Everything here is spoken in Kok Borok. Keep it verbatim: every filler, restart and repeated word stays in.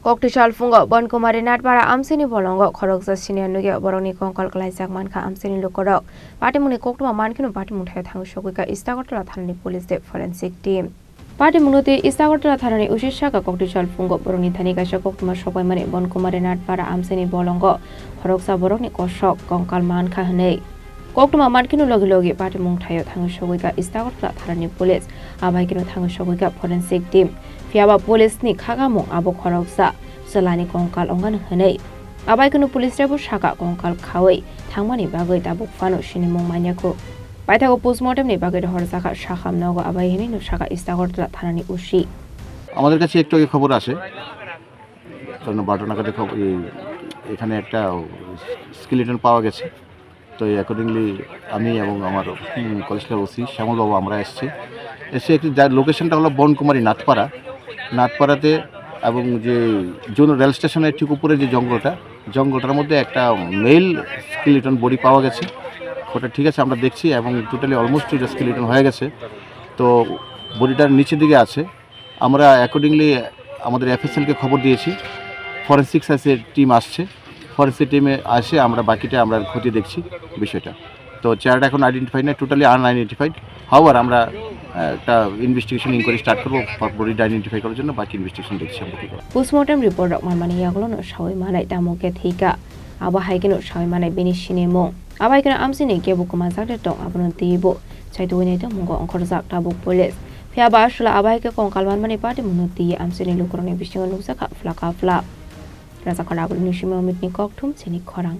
Koktwisa alfungo Bonkumari Natpara amchaini bolongo khoroksa senior nugya borokni kongkal kwlaijak mankha amchaini lukurok. Patimungni koktwma mankheno patimung thaio thangwi sogwikha Ista Agartala thanani police tei forensic team. Patimungno twi Ista Agartala thanani O C saka koktwisa alfungo borokni thani kaisa koktwma sokbaimani Bonkumari Natpara amchaini bolongo khoroksa borokni kosok kongkal mankha hwnwi. Koktwma mankheno logi logi patimung thaio thangwi sogwikha Ista Agartala thanani police, abaikeno thangwi sogwikha forensic team. Phiyaba police ni khakamung abo khoroksa chwlani kongkal ongano hwnwi. Abaikeno police rebo saka kongkal khawi thangmani bagwi tabuk phano sinimung manyakho. Paithago postmortem ni bagwi rohorjakha sakham nogo abai hinwi no saka Ista Agartala thanani O C. আমাদের কাছে একটু আগে খবর আসে, কারণ বারোটা নাগাদে খবর, এই, এখানে একটা স্কেলিটন পাওয়া গেছে। তো এই অ্যাকর্ডিংলি আমি এবং আমার, হুম, কলেজকার ওসি শ্যামলবাবু আমরা এসেছি। এসে একটি যা-, লোকেশনটা হলো বনকুমারী নাথপাড়া। নাথপাড়াতে এবং যে জোন রেল স্টেশনের ঠিক উপরে যে জঙ্গলটা, জঙ্গলটার মধ্যে একটা মেল স্কেলিটন বডি পাওয়া গেছে। ওটা ঠিক আছে, আমরা দেখছি এবং টোটালি অলমোস্ট এটা স্কেলিটন হয়ে গেছে। তো বডিটার নিচের দিকে আছে। আমরা অ্যাকর্ডিংলি আমাদের এফএসএলকে খবর দিয়েছি, ফরেন্সিক সায়েন্সের টিম আসছে, ফরেন্সিক টিমে আসে আমরা বাকিটা আমরা খতিয়ে দেখছি বিষয়টা। তো চেহারাটা এখন আইডেন্টিফাই নয়, টোটালি আনআইডেন্টিফাইড। হাওয়ার আমরা, আহ, একটা ইনভেস্টিগেশন ইনকোয়ারি স্টার্ট করবো বডিটা আইডেন্টিফাই করার জন্য, বাকি ইনভেস্টিগেশন দেখছি আমরা কী করবো। Postmortem report rok manmani yagulo no sawi manai tamo khe thika. Abo hai kheno sawi manai bini sinimung. Abai kheno amsini kebo kwmajak de tong abono twibo. Chaitugwi nai tongmungo ongkhorjak tabuk police. Phiya ba aswla abai khe kongkal manmani patimungno twi amsini lukurokni bisingo nukjakha phlaka phlak. Rajakhanda Agulini Simi Omitni kokthum chini khorang.